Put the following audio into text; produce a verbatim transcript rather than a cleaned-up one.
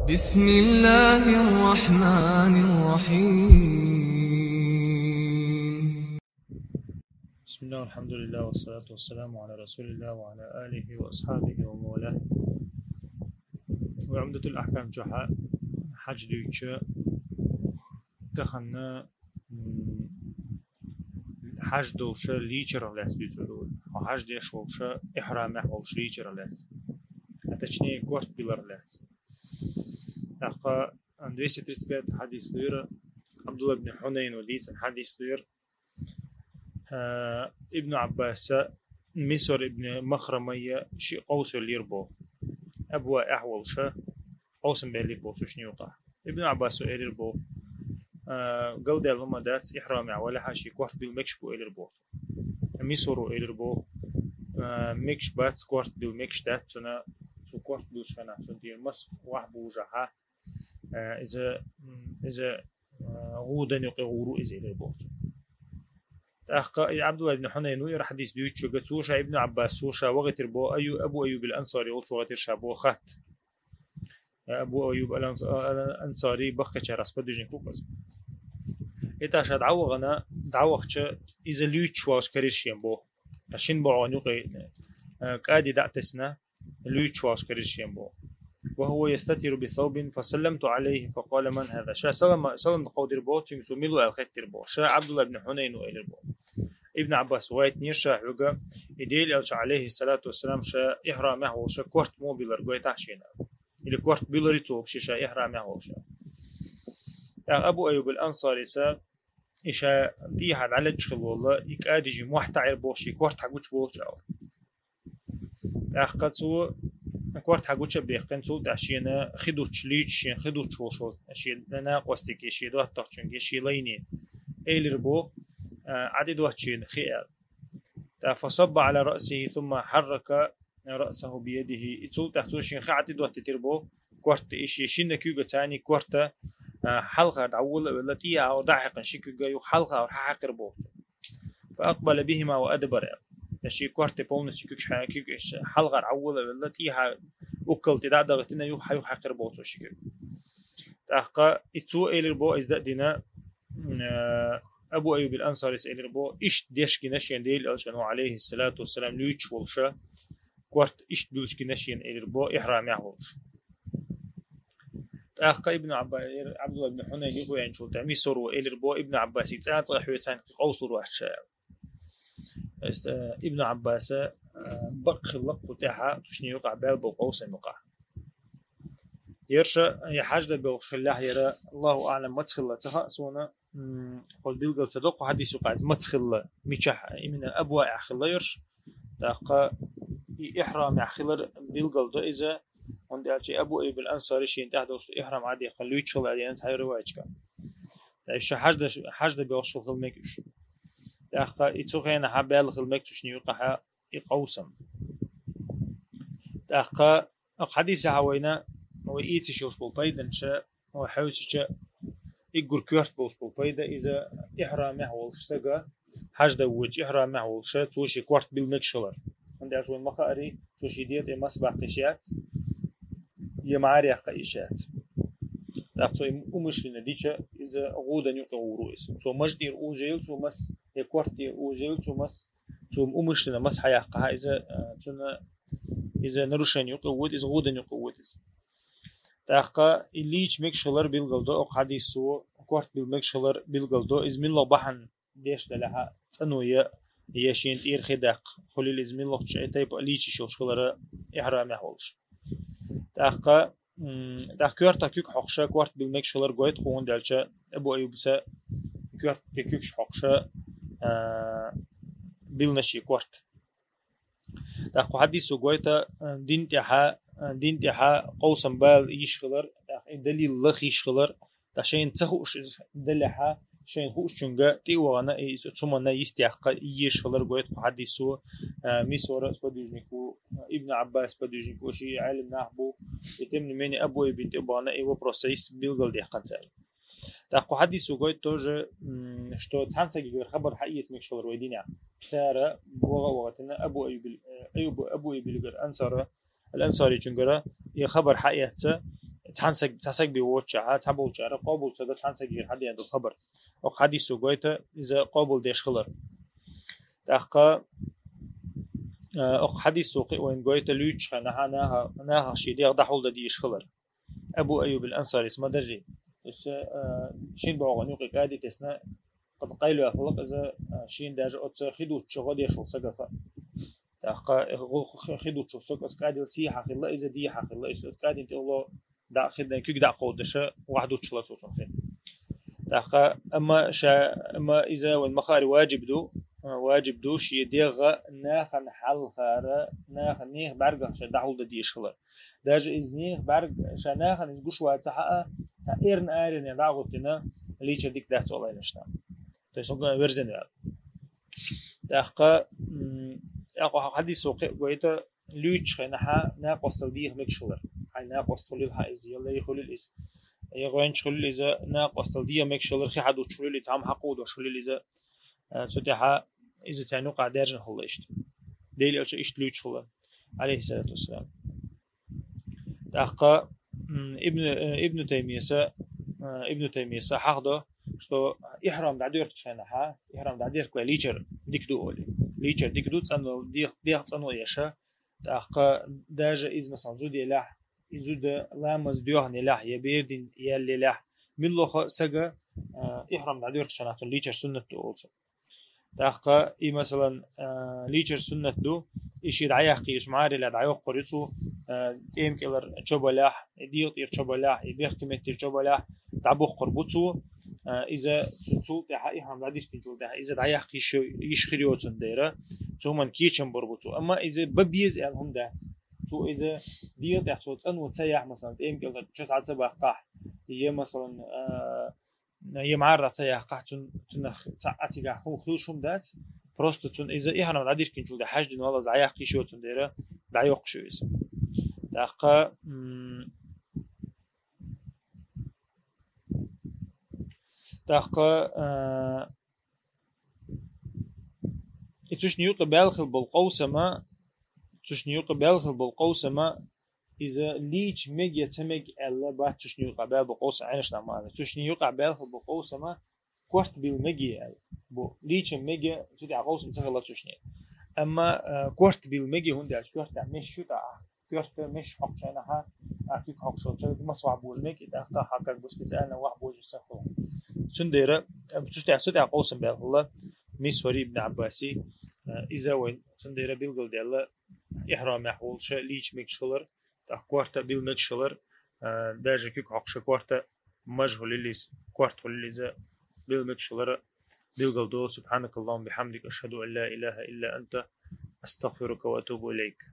بسم الله الرحمن الرحيم. بسم الله والحمد لله والصلاة والسلام على رسول الله وعلى آله وأصحابه ومن والاه. Вай Ӏумдатул-Ахкам чу хьа-, хьаж дуьйцу тахан, м, хьаж долуш лийчарах лаьцна дуьйцур ду вай. Хьо хьаж деш волуш, ихьрамехь волуш лийчарах лаьцна. А точнее, корта биларх лаьцна. ТӀаккха двести тридцать пятый хьадис ду хӀара, Ӏабдулла ибн Хьунайна дийцина хьадис ду хӀара. А, Ибн Ӏаббаса Мисвар ибн Махрамайя шиъ къовсавеллера боху. Абваъехь волуш, къовсам беллера боху цу шинна юкъахь. Ибн Ӏаббаса элира боху: а, галдаьлла хӀума дац, ихьрамехь валахь а шен корта билла мегаш бу, элира боху цо. Мисвара элира боху: а, мегаш бац, корта билла мегаш дац цунна, цо корта биллачу хенахь цунна тӀера мас вахь бужахь, а, иза, м, иза, а, гӀудан юкъе гӀур ву иза, элира боху цо. ТӀаккха и Ӏабдулла ибн Хьунайн ву хӀара хьадис дуьйцучуьнга, цо ша Ибн Ӏаббас, цо ша вахийтира боху, Айю-, Абу Айюб ал-Ансари волчу вахийтира ша боху хатта. Абу Айюб ал-Анс-, ал-Ансари баккхийчарах сподвижник ву иза. И тӀаккха ша дӀавахана, дӀавахча, иза луьйчуш волуш карийра шена боху. Ткъа шина бӀогӀана юкъе, а, кӀади дӀа а тесна, луьйчуш волуш карийра шена боху. وهو يستتر بثوب فسلمت عليه فقال: من هذا؟ Ша салам, салам кховдийра боху цуьнга, цо мила ву аьлла хаьттира боху. Ша Ӏабдулла ибн Хьунайн ву, элира боху. Ибн Ӏаббаса вахийтинера ша хьоьга, и Делан элча, Ӏалайхи ссалату вассалам, ша ихьрамехь волуш корта муха биллар гойтахь шена. Или корта билларий цо вообще ша ихьрамехь волуш. ТӀаккха Абу Айюб ал-Ансарис и ша тӀехьа дӀалечкъаш хилла волу, и кӀадиша мохь таӀийра боху шен корта хьагучу болчу аьлла. ТӀаккха цо корта хьагучу а баьккхина, цул тӀаьхьа шена хи дуттуш, луьйчуш шена хи дуттуш волуш волу шен накъостиге, шен доттагӀчуьнга, шен лайне элира боху, а, Ӏа тӀедотта шена хи аьлла. ТӀаккха فصب على رأسه ثم حرك رأسه بيده. И цул тӀаьхьа цо шен хи Ӏа тӀедоттийтира боху, корта и шен шинна куьйга царний корта, а, хьалха дӀавола а велла, тӀехьа дӀа а хьаькхна ши куьйга, юха хьалха хьаькхира боху цо. فأقبل بهما وأدبر. Я шен корта полностью куьйгаш хьа-, куьйга иштта хьалха дӀавола а велла, тӀехьа уккал тӀе дӀа а дахийтина, юха, юха хьаькхира боху цо ши куьйга. ТӀаккха и цо элира боху, иза дан а дина, м, а, Абу Айюб ал-Ансарис элира боху, иштта деш гина шена Делан элчано, Ӏалайхи ссалату вассалам, луьйчуш волуш, корта иштта буьллуш гина шена, элира боху, ихьрамехь волуш. ТӀаккха Ибн Ӏабба-, Ӏабдулла ибн Хьунайн юхавеанчул тӀаьхьа Мисвара элира боху, Ибн Ӏаббасига цкъа а хьоьцу, царна кхин къовсалур вац ша аьлла. То есть, э, Ибн Ӏаббаса, э, бакъ хилла кху тӀехьа, цу шинна юкъахь баьлла болу къовсам юкъахь. ХӀара ша, я хьаж дан бохуш хиллехь, яра, Аллаху аӀлам, маца хилла ца хаьа суна, м, хӀокху билгал ца до кху хьадис юкъахь иза маца хилла, мичахь, именно Абваъехь хилла хӀара ша. ТӀаккха и ихьрамехь хилар билгал до иза, хӀунда аьлча Абу Айюб ал-Ансари шена тӀехь долуш ду ихьрам Ӏадехкан луьйчуш хилла аьлла цхьа риваяташкахь. ТӀаккха ша хьаж дан, хьаж дан бохуш хилла мега уьш. ТӀаккха и цу хенахь баьлла хилла мега цу шинна юкъахь и къовсам. ТӀаккха хӀокху хьадисехь вайна, вай ийцаш йолуш болу пайданаш, вай хьаьвсича, уггар коьрта болуш болу пайда, иза ихьрамехь волуш сага, хьаж дан воьдучу ихьрамехь волуш, цо шен корта билла мегаш хилар. ХӀунда аьлча вайна ма-хаъара, цо шен дегӀа тӀе мас баккха йиш яц, я маьӀар яккха йиш яц. ТӀаккха цо и умышленно дича, иза гӀудан юкъе гӀур ву иза. Цо мажа тӀера узийла цо мас, я корта тӀера узийла цо мас, цо умышленно мас хьаяккхахь, иза, а, цунна, иза нарушение юкъе воьду, иза гӀудан юкъе воьду иза. ТӀаккха и лийча мегаш хилар билгал до, хӀокху хьадисо, корта билла мегаш хилар билгал до, иза муьлха бахьана деш делахь а, цӀано я, я шена тӀера хи даккха, хуьлийла иза муьлххачу тайпа лийча йиш йолуш хилара ихьрамехь волуш. ТӀаккха, м, тӀаккха коьртах куьг хьокхуш корта билла мегаш хилар гойту кху, хӀунда аьлча Абу Айюбас коьрта тӀе куьгаш хьокхуш, а, билла шен корта. ТӀаккха кху хьадисо гойту, а, дин тӀехьа, а, дин тӀехьа къовсам бала йиш хилар, тӀаккха и далил лаха йиш хилар, ткъа шайна ца хууш иза делахь а, шайна хуучуьнга тӀе а вахана, и иза цу хӀуманна йистехь йиш хилар гойту кху хьадисо, а, Мисвара сподвижник ву, Ибн Ӏаббас сподвижник ву, ши Ӏелам нах бу, и тем не менее Абу Айюбана тӀе а бахана, и вопрос йист билгалдаьккхина цара. ТӀаккха кху хьадисо гойту тоже, м, что цхьана стагегара хабар хьаэца мегаш хилар вай динехь. Цара ваха а вахийтина Абу Айюб, э, Айюб, Абу Айюб ал-Ансари, ал-Ансаричуьнгара и хабар хьаэцна, цхьан саг, цхьа саг бе воцчахьа, цхьаболчара къобал ца до цхьан сагера хьадена долу хабар. Оха хьадисо гойту иза къобал деш хилар. ТӀаккха, а, оха хьадисо кхин вайн гойту луьйчу хенахьа наха, наха шен дегӀ дӀахьулда дийш хилар. Абу Айюб ал-Ансарис ма-дарра. Иза, а, шин богӀун юкъе кӀади тесна, къайлаваьлла хилла иза, а, шен даже оцу хи дуччу гӀо деш волу сагах. ТӀаккха гӀу-, хи дуччу саг оцу кӀадил сийхьа хилла, иза дийхьа хилла, иза оцу кӀадин тӀе гӀо дӀа-, хи дан куьг дӀа кховдаша, вахь дуччула цо цунна хи. ТӀаккха, амма ша, амма иза вайн махари ваджиб ду, а, ваджиб ду, шен дегӀ нахана хьалхара, наха, нехан бӀаьргах ша дӀахьулда дийш хилар. Даже иза нехан бӀаьрг ша нахана иза гуш вацахьа а, цхьа эрна аренехь дӀа а гӀуттина, лийчар дика дац олу айнашна. То есть, хӀума верзина ваьлла. ТӀаккха, м, тӀаккха хьадисо кхин а гойту, луьйчу хенахьа накъостал деха мегаш хилар. Хьайн накъост хуьлийла хьан иза, я лай хуьлийла иза, я гӀоьнча хуьлийла иза, накъостал деха мегаш хилар, хи хьадучу хуьлийла иза, хӀума хьакховдош хуьлийла иза. А, цу тӀехьа иза царна юкъахь даьржина хилла иштта. Делан элча иштта луьйчу хилла, алейхиссалату вассалам. ТӀаккха, м, Ибн, э, Ибн Таймияса, э, Ибн Таймияса хьахдо, что ихьрам дӀадоьркучу хенахьа, ихьрам дӀадеркале лийчар дика ду олий. Лийчар дика ду, цӀанвала, дегӀ, дегӀ цӀанвала еша. ТӀаккха даже иза, масалан, зуда елахь, и зуда ламаз доьхна елахь, я бердин яьлла елахь, муьлхха а сага, э, ихьрам дӀадоьркучу хенахь цунна лийчар суннат ду олу цо. ТӀаккха и, масалан, а, лийчар суннат ду, и шен дӀаяккхийша мӀарелехь дӀайоккхур ю цо, а, тӀемкӀелара чо балахь, и дегӀа тӀера чо балахь, и бехке меттера чо балахь, дӀабоккхур бу цо, а, иза цу-, цул тӀаьхьа, ихьрам дӀадиркинчул тӀаьхьа, иза дӀаяккхийша йиш хир йоцун дера, цу хӀуманна кечам бар бу цо. Амма иза бан беза аьлла хӀума дац. Цо иза дегӀа тӀехь цо цӀанво ца яхь, масалан, тӀемкӀелара чо схьа ца баккхахь, я, масалан, а, я мӀара ца яккхахь, цун-, цунах ца а цигахь хӀу-, хуьлуш хӀума дац. Просто цунна иза ихьрам дӀадиркинчул тӀаьхьа хьаьждина валлалц дӀаяккхийша йоцун дера, дӀайоккхуш ю иза. ТӀаккха, м, тӀаккха, а, и цуьшна юкъа баьлла хила болу къовсама, цуьшна юкъа баьлла хила болу къовсама, иза лийча мега я ца мега аьлла бац цуьшна юкъа баьлла бу къовсам, айнаш нах ма-, цуьшна юкъа баьлла хила бу къовсама, корта билла мега я аьлла бу. Лийча мега, цу тӀехь къовсам ца хилла цуьшна. Амма, а, корта билла мега, хӀунда аьлча коьртехь меш ю тӀаккха, коьрта меш хьокхучу хенахьа, а, куьг хьокхуш йолчу масса вахь божа мега, и тӀаккха хьан как бы специально вахь божа сан хуьлу. Цундела, а, цу тӀехь, цу тӀехь къовсам баьлла хилла Мисвари ибн Ӏаббаси, а, иза вайн цундела билгалдаьлла, ихьрамехь волуша лийча мегаш хилар, тӀаккха корта билла мегаш хилар, а, даже куьг хьокхуша корта маж хуьлийла иза, корта хуьлийла иза билла мегаш хилар билгалдолу. سبحانك اللهم وبحمدك، أشهد أن لا إله إلا أنت، أستغفرك وأتوب إليك.